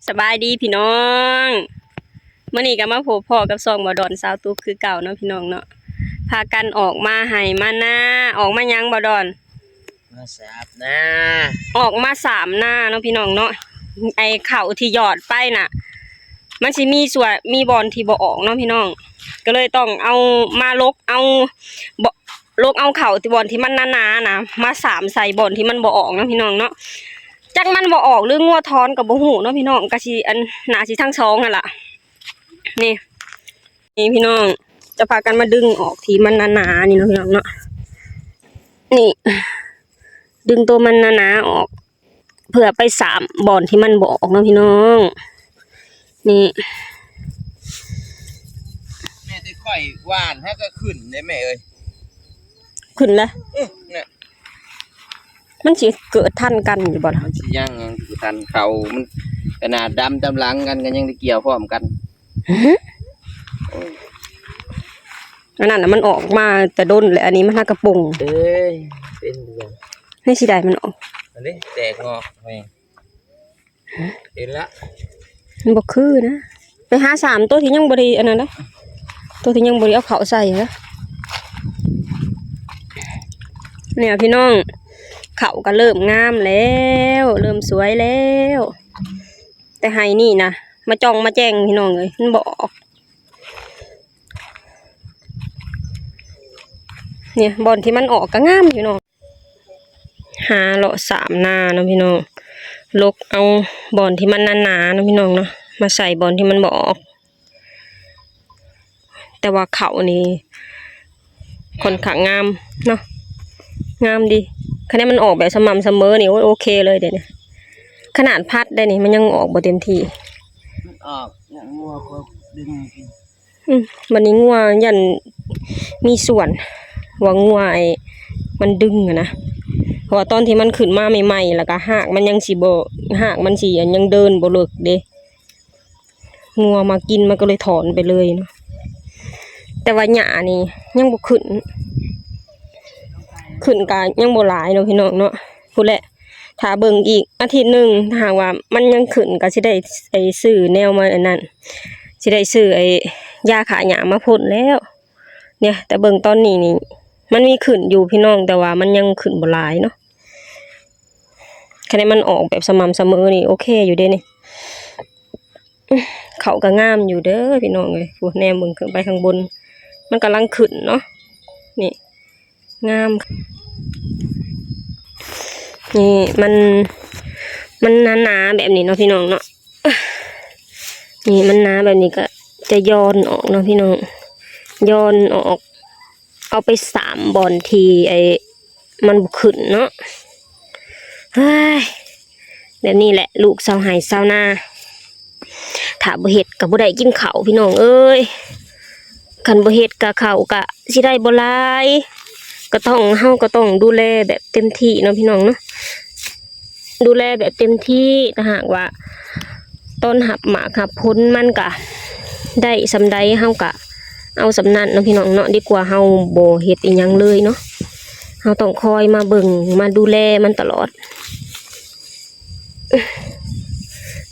ສະບາຍດີພີ່ນ້ອງ ມື້ນີ້ກໍມາພົບພໍ້ກັບຊ່ອງບ່າວດອນຊາວຕຸກຄືເກົ່າເນາະພີ່ນ້ອງເນາະ. ພາກັນອອກມາໄຮ່ມານາ ອອກມາຫຍັງບ່າວດອນ? ມາສາມນາ ອອກມາສາມນາເນາະພີ່ນ້ອງເນາະ. ໄອ້ເຂົ້າທີ່ຢອດໄປນະ ມັນຊິມີສ່ວນ ມີບ່ອນທີ່ບໍ່ອອກເນາະພີ່ນ້ອງ ກໍເລີຍຕ້ອງເອົາມາຫຼົກເອົາ ຫຼົກເອົາເຂົ້າທີ່ບ່ອນທີ່ມັນໜາໆນະ ມາສາມໃສ່ບ່ອນທີ່ມັນບໍ່ອອກເນາະພີ່ນ້ອງເນາະ. ຈັກມັນບໍ່ອອກ ຫຼື ງົວຖອນກໍບໍ່ຮູ້ເນາະພີ່ນ້ອງ ກໍຊິ ອັນ ໜ້າຊິທັງສອງຫັ້ນລະ. ນີ້ ນີ້ພີ່ນ້ອງ ຈະພາກັນມາດຶງອອກທີ່ມັນໜາໆນີ້ເນາະພີ່ນ້ອງເນາະ. ນີ້ ດຶງໂຕມັນໜາໆອອກ ເພື່ອໄປສາມບ່ອນທີ່ມັນບໍ່ອອກເນາະພີ່ນ້ອງ. ນີ້ ແມ່ແຕ່ຂ້ອຍຫວ່ານຫາກໍຂຶ້ນເດ້ແມ່ເອີຍ. ຂຶ້ນລະ ເອີ ນະ ມັນຊິເກີດທັນກັນຢູ່ບໍ່ລະ? ມັນຊິຍັງ ຍັງບໍ່ທັນເຂົ້າ ມັນຂະໜາດດຳຕາມຫຼັງກັນກໍຍັງໄດ້ກ່ຽວພ້ອມກັນ. ອັນນັ້ນນະມັນອອກມາແຕ່ດົນແລ້ວ ອັນນີ້ມັນຫາກະປົງ. ເອີຍ ເປັນຫຍັງ ໃຫ້ຊິໄດ້ມັນອອກ ອັນນີ້ແຕກງອກແມ່. ເຫັນລະ ມັນບໍ່ຄືນະ. ໄປຫາສາມໂຕທີ່ຍັງບໍ່ໄດ້ອັນນັ້ນນະ ໂຕທີ່ຍັງບໍ່ໄດ້ເອົາເຂົ້າໃສ່ນະ. ນີ້ພີ່ນ້ອງ ເຂົ້າກໍເລີ່ມງາມແລ້ວ ເລີ່ມສວຍແລ້ວ ແຕ່ໄຮ່ນີ້ນະ ມາຈ່ອງມາແຈ້ງພີ່ນ້ອງເອີຍ ມັນບໍ່ອອກ. ນີ້ ບ່ອນທີ່ມັນອອກກໍງາມຢູ່ເນາະ. ຫາເລາະສາມນາເນາະພີ່ນ້ອງ ຫຼົກເອົາບ່ອນທີ່ມັນໜາໆເນາະພີ່ນ້ອງເນາະ ມາໃສ່ບ່ອນທີ່ມັນບໍ່ອອກ. ແຕ່ວ່າເຂົ້ານີ້ຄ່ອນຂ້າງງາມເນາະ ງາມດີ. ຄັນໃດມັນອອກແບບສະໝ່ຳສະເໝີນີ້ ໂອ້ຍ ໂອເຄເລີຍເດນີ້. ຂະໜາດພັດໄດ້ນີ້ ມັນຍັງອອກບໍ່ເຕັມທີ່ ມັນອອກ ຍັງງົວກໍດຶງ. ອືມ ບັດນີ້ງົວຢ້ານມີສ່ວນ ວ່າງົວໄອ້ມັນດຶງຫັ້ນນະ ເພາະວ່າຕອນທີ່ມັນຂຶ້ນມາໃໝ່ໆ ແລ້ວກໍຮາກມັນຍັງຊິບໍ່ ຮາກມັນຊິອັນຍັງເດີນບໍ່ເລິກເດ້ ງົວມາກິນມັນກໍເລີຍຖອນໄປເລີຍເນາະ. ແຕ່ວ່າຫຍ້ານີ້ຍັງບໍ່ຂຶ້ນ ຂຶ້ນກໍຍັງບໍ່ຫຼາຍເນາະພີ່ນ້ອງເນາະ ພຸ້ນແຫຼະ. ຖ້າເບິ່ງອີກອາທິດໜຶ່ງ ຖ້າຫາກວ່າມັນຍັງຂຶ້ນ ກໍຊິໄດ້ໄອ້ຊື້ແນວມາອັນນັ້ນ ຊິໄດ້ຊື້ໄອ້ຢາຂ້າຫຍ້າມາພົ່ນແລ້ວ. ເນຍ ແຕ່ເບິ່ງຕອນນີ້ນີ້ ມັນມີຂຶ້ນຢູ່ພີ່ນ້ອງ ແຕ່ວ່າມັນຍັງຂຶ້ນບໍ່ຫຼາຍເນາະ. ຄັນໃດມັນອອກແບບສະໝ່ຳສະເໝີນີ້ ໂອເຄຢູ່ເດ້ນີ້. ເຂົ້າກໍງາມຢູ່ເດີພີ່ນ້ອງເອີຍ ພຸ້ນ ແນມເບິ່ງຂຶ້ນໄປຂ້າງບົນ ມັນກຳລັງຂຶ້ນເນາະ ນີ້ ງາມ. ນີ້ມັນ ມັນໜາໆແບບນີ້ເນາະພີ່ນ້ອງເນາະ ນີ້ມັນໜາແບບນີ້ກໍຈະຢ່ອນອອກເນາະພີ່ນ້ອງ ຢ່ອນອອກ ເອົາໄປສາມບ່ອນທີ່ໄອ້ມັນບໍ່ຂຶ້ນເນາະ. ເຮີ້ຍ ແບບນີ້ແຫຼະລູກຊາວໄຮ່ຊາວນາ ຖ້າບໍ່ເຮັດກໍບໍ່ໄດ້ກິນເຂົ້າພີ່ນ້ອງເອີຍ. ຄັນບໍ່ເຮັດກະເຂົ້າກະຊິໄດ້ບໍ່ຫຼາຍ ກໍຕ້ອງ ເຮົາກໍຕ້ອງດູແລແບບເຕັມທີ່ເນາະພີ່ນ້ອງເນາະ ດູແລແບບເຕັມທີ່. ຖ້າຫາກວ່າຕອນຮັບໝາກຮັບຜົນມັນກະໄດ້ສ່ຳໃດ ເຮົາກະເອົາສ່ຳນັ້ນເນາະພີ່ນ້ອງເນາະ ດີກວ່າເຮົາບໍ່ເຮັດອີ່ຫຍັງເລີຍເນາະ. ເຮົາຕ້ອງຄອຍມາເບິ່ງມາດູແລມັນຕະຫຼອດ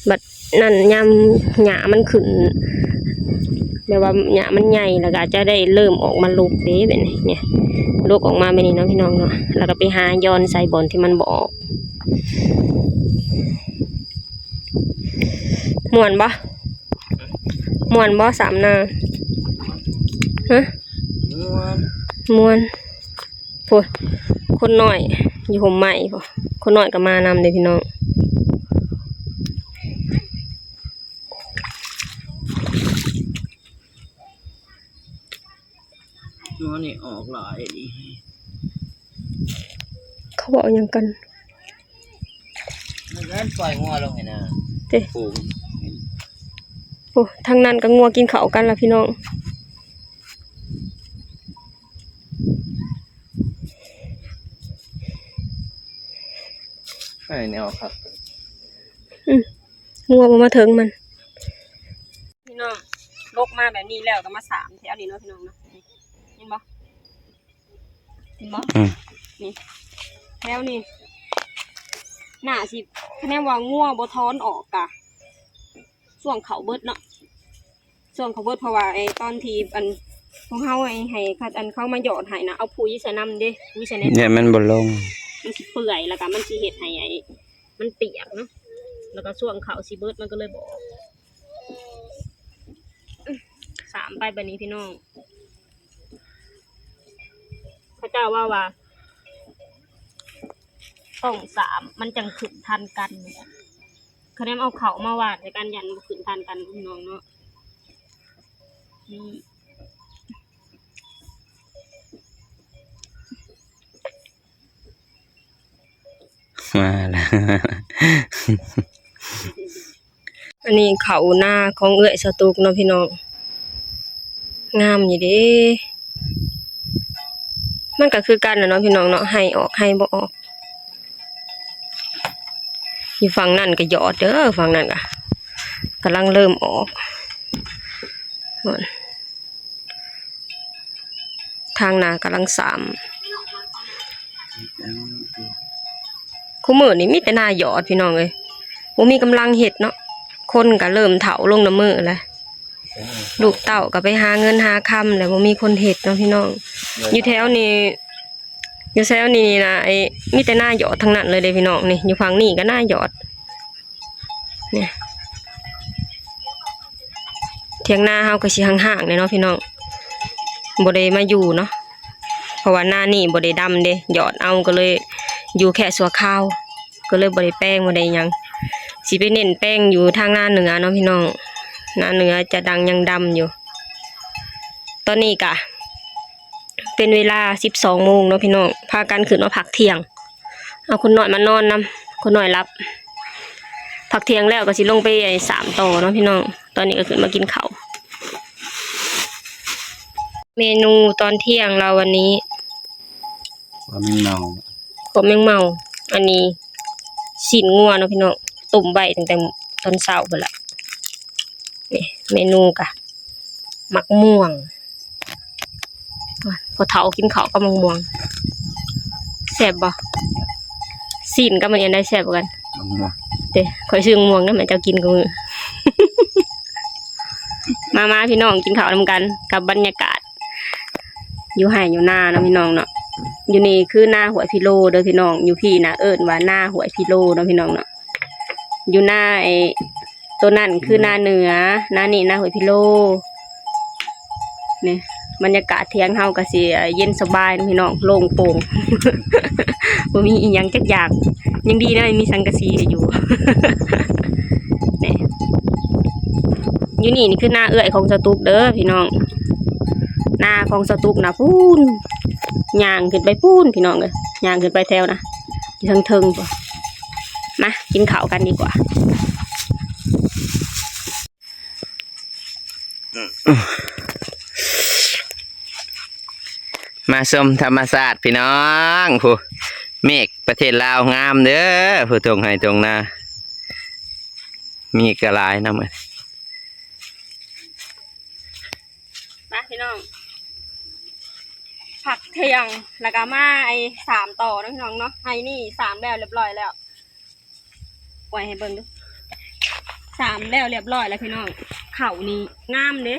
ບັດ ນັ້ນ ຍາມຫຍ້າມັນຂຶ້ນ ແບບວ່າຫຍ້າມັນໃຫຍ່ ແລ້ວກໍຈະໄດ້ເລີ່ມອອກມາລົກເດ້ ແບບນີ້ ນີ້ ລົກອອກມາແບບນີ້ເນາະພີ່ນ້ອງເນາະ ແລ້ວກໍໄປຫາຢ່ອນໃສ່ບ່ອນທີ່ມັນບໍ່ອອກ. ມ່ວນບໍ່? ມ່ວນບໍ່ສາມນາ? ຮະ? ມ່ວນ ມ່ວນ. ພຸ້ນ ຄົນນ້ອຍຢູ່ຮົ່ມໄມ້ພຸ້ນ ຄົນນ້ອຍກໍມານຳເດ້ພີ່ນ້ອງ. ງົວນີ້ອອກຫຼາຍອີ່ຫຼີ ເຂົາເວົ້າຫຍັງກັນ? ມັນເອີ້ນປ່ອຍງົວລົງໃຫ້ນາ ເດ້ ປູກ. ໂອ້ ທາງນັ້ນກໍງົວກິນເຂົ້າກັນລະພີ່ນ້ອງ. ໄອ້ແນວຄັກ ອືມ ງົວບໍ່ມາເຖິງມັນ. ພີ່ນ້ອງ ລົກມາແບບນີ້ແລ້ວກໍມາສາມແຖວນີ້ເນາະພີ່ນ້ອງເນາະ ເຫັນບໍ່? ເຫັນບໍ່? ອືມ ນີ້ ແຖວນີ້ໜ້າຊິ ຄະແນນວ່າງົວບໍ່ຖອນອອກກະ ຊ່ວງເຂົ້າເບິດເນາະ ຊ່ວງເຂົ້າເບິດ ເພາະວ່າໄອ້ຕອນທີ່ອັນ ພວກເຮົາໃຫ້ ໃຫ້ ອັນ ເຂົາມາຢອດໃຫ້ນະ ເອົາປຸຍໃສ່ນຳເດ້ ປຸຍໃສ່ໃນ ຢ້ານມັນບໍ່ລົງ ມັນຊິເປື່ອຍ ແລ້ວກໍມັນຊິເຮັດໃຫ້ໄອ້ ມັນປຽກເນາະ ແລ້ວກໍຊ່ວງເຂົ້າຊິເບິດ ມັນກໍເລີຍບໍ່ອອກ. ສາມ ໄປບາດນີ້ພີ່ນ້ອງ ເຂົາເຈົ້າເວົ້າວ່າ ຕ້ອງສາມ ມັນຈັ່ງຂຶ້ນທັນກັນ ຄັນແນມເອົາເຂົ້າມາຫວ່ານໃສ່ກັນ ຢ້ານບໍ່ຂຶ້ນທັນກັນພີ່ນ້ອງເນາະ. ມາແລ້ວ ອັນນີ້ເຂົ້ານາຂອງເອື້ອຍສາວຕຸກເນາະພີ່ນ້ອງ ງາມຢູ່ເດ້ ມັນກໍຄືກັນນະເນາະພີ່ນ້ອງເນາະ ໄຮ່ອອກໄຮ່ບໍ່ອອກ. ຢູ່ຝັ່ງນັ້ນກໍຢອດເດີ ຝັ່ງນັ້ນກໍກຳລັງເລີ່ມອອກ ທາງໜ້າກຳລັງສາມ. ຄູ່ມື້ນີ້ມີແຕ່ນາຢອດພີ່ນ້ອງເອີຍ ບໍ່ມີກຳລັງເຮັດເນາະ ຄົນກໍເລີ່ມເຖົ້າລົງນຳມື້ແລ້ວ ລູກເຕົ້າກໍໄປຫາເງິນຫາຄຳແລ້ວ ບໍ່ມີຄົນເຮັດເນາະພີ່ນ້ອງ. ຢູ່ແຖວນີ້ ຢູ່ແຖວນີ້ນະ ໄອ້ ມີແຕ່ນາຢອດທັງນັ້ນເລີຍເດ້ພີ່ນ້ອງ ນີ້ ຢູ່ຝັ່ງນີ້ກໍນາຢອດ ນີ້ ຖຽງນາເຮົາກໍຊິຮ້າງໆແດ່ເນາະພີ່ນ້ອງ ບໍ່ໄດ້ມາຢູ່ເນາະ ເພາະວ່ານານີ້ບໍ່ໄດ້ດຳເດ້ ຢອດເອົາ ກໍເລີຍຢູ່ແຄ່ຊົ່ວຄາວ ກໍເລີຍບໍ່ໄດ້ແປງ ບໍ່ໄດ້ຫຍັງ ຊິໄປເນັ້ນແປງຢູ່ທາງນາເໜືອເນາະພີ່ນ້ອງ ນາເໜືອຈະຍັງດຳຢູ່. ຕອນນີ້ກະເປັນເວລາສິບສອງໂມງເນາະພີ່ນ້ອງ ພາກັນຂຶ້ນມາພັກທ່ຽງ ເອົາຄົນນ້ອຍມານອນນຳ ຄົນນ້ອຍຫຼັບ ພັກທ່ຽງແລ້ວກໍຊິລົງໄປ ໄອ້ ສາມຕໍ່ເນາະພີ່ນ້ອງ. ຕອນນີ້ກໍຂຶ້ນມາກິນເຂົ້າ ເມນູຕອນທ່ຽງລາວວັນນີ້ ຂົ້ວແມງເມົາ ຂົ້ວແມງເມົາ ອັນນີ້ຊີ້ນງົວເນາະພີ່ນ້ອງ ຕົ້ມໄວ້ຕັ້ງແຕ່ຕອນເຊົ້າພຸ້ນລະ. ນີ້ເມນູກະໝາກມ່ວງ ພໍ່ເຖົ້າກິນເຂົ້າກັບໝາກມ່ວງ ແຊບບໍ່? ຊີ້ນກັບມັນອັນໃດແຊບກວ່າກັນ? ໝາກມ່ວງ ເດ້ ຂ້ອຍຊື້ໝາກມ່ວງນຳໃຫ້ເຈົ້າກິນຄູ່ມື້. ມາໆ ພີ່ນ້ອງ ກິນເຂົ້ານຳກັນ ກັບບັນຍາກາດຢູ່ໄຮ່ຢູ່ນາເນາະພີ່ນ້ອງເນາະ. ຢູ່ນີ້ຄືນາຫ້ວຍພິໂລເດີພີ່ນ້ອງ ຢູ່ພີ້ນະເອີ້ນວ່ານາຫ້ວຍພິໂລເນາະພີ່ນ້ອງເນາະ. ຢູ່ນາໄອ້ ໂຕນັ້ນຄືນາເໜືອ ນານີ້ນາຫ້ວຍພິໂລ. ນີ້ບັນຍາກາດຖຽງເຮົາກໍຊິເຢັນສະບາຍເນາະພີ່ນ້ອງ ໂລ່ງໂປ່ງ ບໍ່ມີອີ່ຫຍັງຈັກຢ່າງ ຍັງດີນະມີສັງກະສີໃຫ້ຢູ່. ນີ້ ຢູ່ນີ້ນີ້ຄືນາເອື້ອຍຂອງສາວຕຸກເດີພີ່ນ້ອງ ນາຂອງສາວຕຸກນະພຸ້ນ ຍ່າງຂຶ້ນໄປພຸ້ນພີ່ນ້ອງເອີຍ ຍ່າງຂຶ້ນໄປແຖວນະ ຢູ່ເທິງໆພຸ້ນ. ມາກິນເຂົ້າກັນດີກວ່າ ມາຊົມທຳມະຊາດພີ່ນ້ອງ ຜູ້ ເມກປະເທດລາວງາມເດີ ຜູ້ ທົ່ງໄຮ່ທົ່ງນາ ມີກະຫຼາຍນຳ. ມາພີ່ນ້ອງ ພັກທ່ຽງ ແລ້ວກໍມາໄອ້ສາມຕໍ່ເນາະພີ່ນ້ອງເນາະ. ໄຮ່ນີ້ສາມແລ້ວ ລຽບຮ້ອຍແລ້ວ ປ່ອຍໃຫ້ເບິ່ງດູ ສາມແລ້ວລຽບຮ້ອຍແລ້ວພີ່ນ້ອງ. ເຂົ້ານີ້ງາມເດ້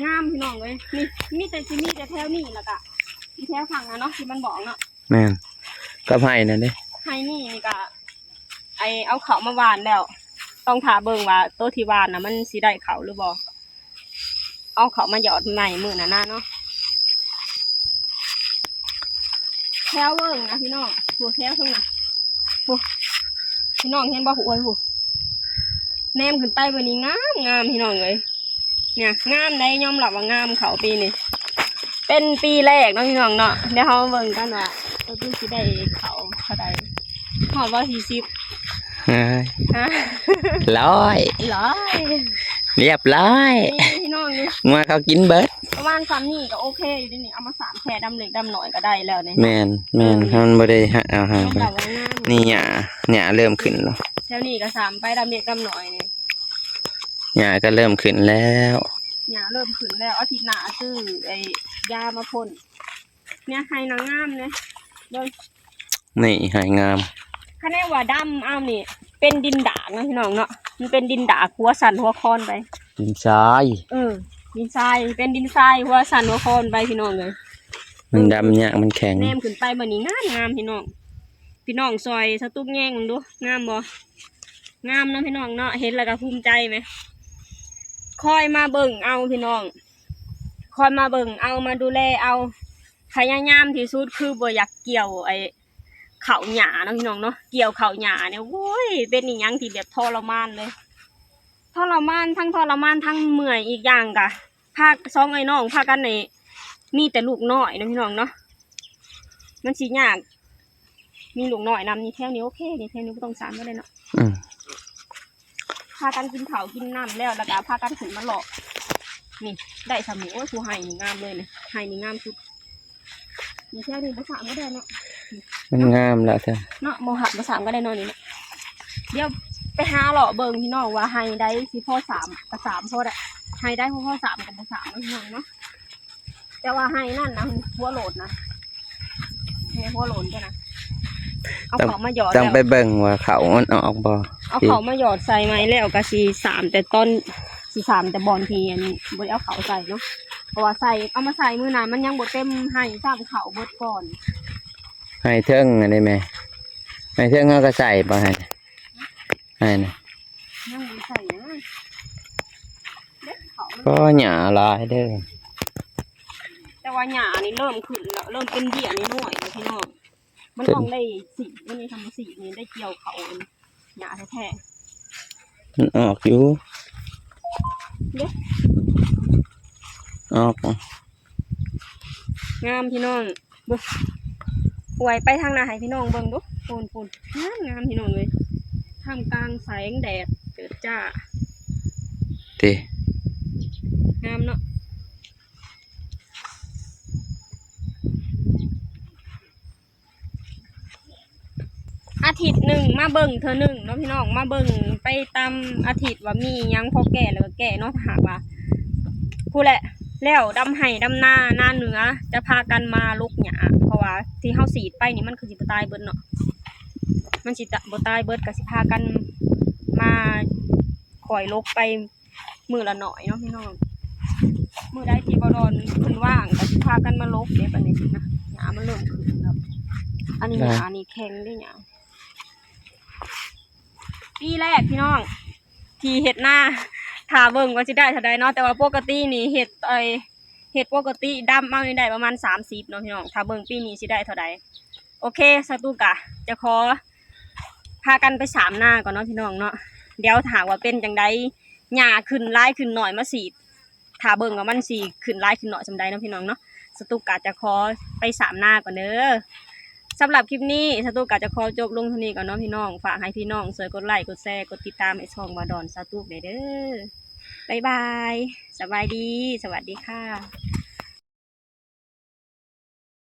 ງາມພີ່ນ້ອງເອີຍ. ນີ້ມີແຕ່ ຊິມີແຕ່ແຖວນີ້ ແລ້ວກະມີແຖວຂ້າງນັ້ນເນາະ ທີ່ມັນບອກເນາະ. ແມ່ນ ກັບໄຮ່ນັ້ນເດ້ ໄຮ່ນີ້ນີ້ກະໄອ້ເອົາເຂົ້າມາຫວ່ານແລ້ວ ຕ້ອງຖ້າເບິ່ງວ່າໂຕທີ່ຫວ່ານນະ ມັນຊິໄດ້ເຂົ້າຫຼືບໍ່. ເອົາເຂົ້າມາຢອດໃໝ່ມື້ນັ້ນນະເນາະ. ແຖວເບິ່ງນະພີ່ນ້ອງ ຜູ້ແຖວເທິງນະ ຜູ້ ພີ່ນ້ອງເຫັນບໍ່ ຜູ້ ໂອ້ຍ ຜູ້ ແນມຂຶ້ນໄປມື້ນີ້ງາມໆ ພີ່ນ້ອງເອີຍ. ເນຍ ງາມໄດ໋ ຍອມຮັບວ່າງາມ ເຂົ້າປີນີ້ເປັນປີແລກເນາະ ພີ່ນ້ອງເນາະ. ດຽວເຮົາມາເບິ່ງກັນວ່າ ເອີ ເພິ່ນຊິໄດ້ເຂົ້າເທົ່າໃດ ຮອດບໍ່ ສີ່ສິບ ເອີຍ ຮະ ຮ້ອຍ ຮ້ອຍ ລຽບຮ້ອຍ ນີ້ພີ່ນ້ອງນີ້ ງົວເຂົາກິນເບິດ ປະມານສ່ຳນີ້ກໍໂອເຄຢູ່ເດນີ້. ເອົາມາສາມແຄ່ດຳເລັກດຳນ້ອຍກໍໄດ້ແລ້ວນີ້. ແມ່ນໆ ເອີ ມັນບໍ່ໄດ້ຫາ ເອົາຫາ ຍອມຮັບວ່າງາມ ນີ້ຫຍ້າ ຫຍ້າເລີ່ມຂຶ້ນແລ້ວ ແຖວນີ້ກໍສາມໄປດຳເລັກດຳນ້ອຍນີ້ ຫຍ້າກໍເລີ່ມຂຶ້ນແລ້ວ ຫຍ້າເລີ່ມຂຶ້ນແລ້ວ. ອາທິດໜ້າຊື້ໄອ້ຢາມາພົ່ນ. ເນຍ ໄຮ່ນາງາມເນຍ ເບິ່ງ ນີ້ໄຮ່ງາມ. ຄັນແນວ່າດຳເອົານີ້ ເປັນດິນດາກເນາະພີ່ນ້ອງເນາະ, ມັນເປັນດິນດາກ ຫົວສັ້ນຫົວຄອນໄປ. ດິນຊາຍ. ເອີ ດິນຊາຍ, ເປັນດິນຊາຍ ຫົວສັ້ນຫົວຄອນໄປພີ່ນ້ອງເອີຍ. ມັນດຳຍາກ ມັນແຂງ. ແນມຂຶ້ນໄປບັດນີ້ງາມໆ ພີ່ນ້ອງ. ພີ່ນ້ອງຊ່ອຍສະຕຸກແຍງເບິ່ງດູ ງາມບໍ່? ງາມເນາະພີ່ນ້ອງເນາະ, ເຫັນແລ້ວກໍພູມໃຈແໝ. ຄອຍມາເບິ່ງເອົາພີ່ນ້ອງ, ຄອຍມາເບິ່ງເອົາ ມາດູແລເອົາ. ພະຍາຍາມທີ່ສຸດຄືບໍ່ຢາກກ່ຽວໄອ້ເຂົ້າຫຍ້າເນາະພີ່ນ້ອງເນາະ. ກ່ຽວເຂົ້າຫຍ້ານີ້ ໂອ້ຍ ເປັນອີ່ຫຍັງທີ່ແບບທໍລະມານເລີຍ, ທໍລະມານ, ທັງທໍລະມານ ທັງເມື່ອຍ. ອີກຢ່າງກະພາ ສອງເອື້ອຍນ້ອງພາກັນນີ້ ມີແຕ່ລູກນ້ອຍເນາະພີ່ນ້ອງເນາະ, ມັນຊິຍາກ. ມີລູກນ້ອຍນຳ. ນີ້ແຖວນີ້ໂອເຄ, ນີ້ແຖວນີ້ບໍ່ຕ້ອງສານກໍໄດ້ເນາະ. ອືມ ພາກັນກິນເຂົ້າກິນນ້ຳແລ້ວ ແລ້ວກໍພາກັນຂຶ້ນມາເລາະ. ນີ້ໄດ້ສ່ຳນີ້ ໂອ້ຍ ຜູ້ໄຮ່ນີ້ງາມເລີຍນີ້, ໄຮ່ນີ້ງາມສຸດ. ນີ້ແຖວນີ້ບໍ່ສານກໍໄດ້ເນາະ, ມັນງາມແລ້ວແທ້ເນາະ, ບໍ່ຫາກບໍ່ສານກໍໄດ້ເນາະນີ້ເນາະ. ດຽວໄປຫາເລາະເບິ່ງພີ່ນ້ອງວ່າໄຮ່ໃດຊິພໍສານກໍສານ ພໍໄດ້, ໄຮ່ໃດບໍ່ພໍສານກໍບໍ່ສານເນາະພີ່ນ້ອງເນາະ. ແຕ່ວ່າໄຮ່ນັ້ນນະ ຫົວໂຫຼດນະ ໃຫ້ຫົວໂຫຼນເຈົ້ານະ ເອົາເຂົ້າມາຫຍອດ ຕ້ອງ ແລ້ວ ໄປເບິ່ງວ່າເຂົ້າມັນອອກບໍ່. ເອົາເຂົ້າມາຫຍອດໃສ່ໃໝ່ແລ້ວກໍຊິສານແຕ່ຕອນ ຊິສານແຕ່ບ່ອນທີ່ອັນບໍ່ໄດ້ເອົາເຂົ້າໃສ່ເນາະ, ເພາະວ່າໃສ່ ເອົາມາໃສ່ມື້ນັ້ນມັນຍັງບໍ່ເຕັມໄຮ່ຊ້ຳ, ເຂົ້າເບິດກ່ອນ. ໄຮ່ເທິງອັນນີ້ແມ່, ໄຮ່ເທິງເຮົາກໍໃສ່ບໍ່ຫັ້ນ? ໃຫ້ນະ ຍັງບໍ່ໃສ່ຫຍັງ ເດັດເຂົ້າມັນ ກໍຫຍ້າຫຼາຍເດີ. ແຕ່ວ່າຫຍ້ານີ້ເລີ່ມຂຶ້ນແລ້ວ, ເລີ່ມເປັນເບ້ຍນ້ອຍໆແລ້ວພີ່ນ້ອງ. ມັນຕ້ອງໄດ້ສີດ, ອັນນີ້ທຳມາສີດນີ້ໄດ້ກ່ຽວເຂົ້າຫຍ້າແທ້ໆ. ມັນອອກຢູ່ເດ້ ອອກ. ງາມພີ່ນ້ອງ. ບຸ ອວຍໄປທາງໜ້າໃຫ້ພີ່ນ້ອງເບິ່ງດຸ. ພຸ້ນໆ ງາມໆ ພີ່ນ້ອງເອີຍ, ທ່າມກາງແສງແດດເຈີດຈ້າ ຕິ ງາມເນາະ. ອາທິດໜຶ່ງມາເບິ່ງເທື່ອໜຶ່ງເນາະພີ່ນ້ອງ, ມາເບິ່ງໄປຕາມອາທິດວ່າມີຫຍັງພໍແກ້ແລ້ວກໍແກ້ເນາະ. ຖ້າຫາກວ່າພຸ້ນແຫຼະ ແລ້ວດຳໄຮ່ດຳນາ ນາເໜືອ ຈະພາກັນມາຫຼົກຫຍ້າ, ເພາະວ່າທີ່ເຮົາສີດໄປນີ້ມັນຄືຊິບໍ່ຕາຍເບິດເນາະ, ມັນຊິຕະ ບໍ່ຕາຍເບິດ, ກໍຊິພາກັນມາຄ່ອຍຫຼົກໄປ ມື້ລະໜ້ອຍເນາະພີ່ນ້ອງ. ມື້ໃດທີ່ບໍ່ດອນເພິ່ນວ່າງກໍຊິພາກັນມາຫຼົກເດ້ ບັດນີ້ນະ ຫຍ້າມັນເລີ່ມຂຶ້ນແລ້ວ. ອັນນີ້ ອ່າ ຫຍ້ານີ້ແຂງເດ້ຫຍ້າ. ປີແລກພີ່ນ້ອງທີ່ເຮັດນາ, ຖ້າເບິ່ງວ່າຊິໄດ້ເທົ່າໃດເນາະ, ແຕ່ວ່າປົກກະຕິນີ້ເຮັດ ເອີຍ ເຮັດປົກກະຕິດຳເອົານີ້ໄດ້ປະມານສາມສິບເນາະພີ່ນ້ອງ. ຖ້າເບິ່ງປີນີ້ຊິໄດ້ເທົ່າໃດ. ໂອເຄ ສາວຕຸກກະຈະຂໍພາກັນໄປສາມນາກ່ອນເນາະພີ່ນ້ອງເນາະ. ດຽວຖ້າຫາກວ່າເປັນຈັ່ງໃດ ຫຍ້າຂຶ້ນຫຼາຍຂຶ້ນໜ້ອຍມາສີດ ຖ້າເບິ່ງວ່າມັນຊິຂຶ້ນຫຼາຍຂຶ້ນໜ້ອຍສ່ຳໃດເນາະພີ່ນ້ອງເນາະ. ສາວຕຸກກະຈະຂໍໄປສາມນາກ່ອນເດີ. ສຳລັບຄລິບນີ້ ສາວຕຸກກະຈະຂໍຈົບລົງເທົ່ານີ້ກ່ອນເນາະພີ່ນ້ອງ. ຝາກໃຫ້ພີ່ນ້ອງຊ່ວຍກົດໄລ ກົດແຊ ກົດຕິດຕາມໃຫ້ຊ່ອງບ່າວດອນສາວຕຸກແດ່ເດີ. ບາຍບາຍ ສະບາຍດີ ສະຫວັດດີຄ່ະ.